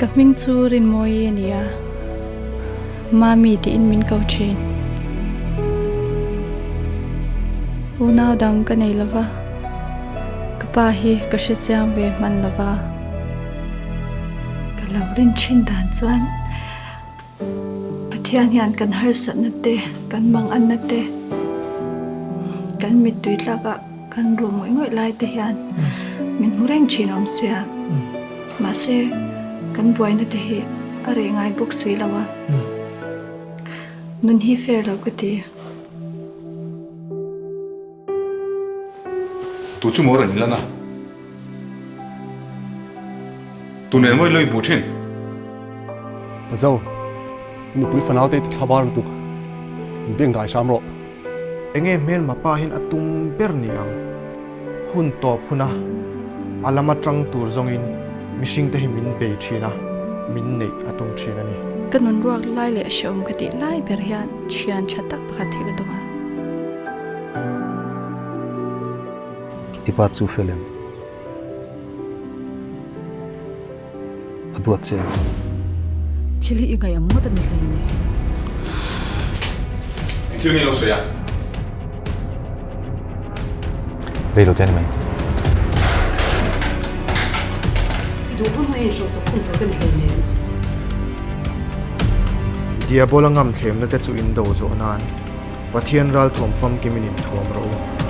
Ka hming chu Rinmawii a ni a, Mami tiin min ko thin. Unau dang ka nei lova, ka pa hi ka hre chiang ve hman lova. Ka lo rin thin dan chuan Pathian hian kan harsatna te, kan manganna te, kan mittui tlakah kan ruh ngawih ngawih lai te hian min hmu reng thin awm sia. Mahse, kan buaina te hi a reh ngai bawk si lo a. Nun hi fair lo ka ti. Tu chu maw rawn inlan a? Tu nen maw i lo inhmuh thin? Pazo, i nupui fanau te i ti thla bar lutuk, in beng dai hram rawh. Enge hmelma pa hian a tum ber ni ang? Hun tawp huna a lama tang tur zawngin mihringte hi min bei thin a, min neih a tum thin a ni. Ka nun ruak lai leh hreawm ka tih lai ber hian thian tha tak pakhat hi ka tum a. I pa chu fel em? A duat che em? Thil hi i ngaih ang ngawt a ni hlei nei. Eng thil nge lo sawi a? Rei lo te a ni mai. I duh hun hun a inhrosak khum tur ka ni hlei nen. Diabola ngamthlemna te chu in do zawh nan Pathian ralthuam famkimin inthuam rawh u.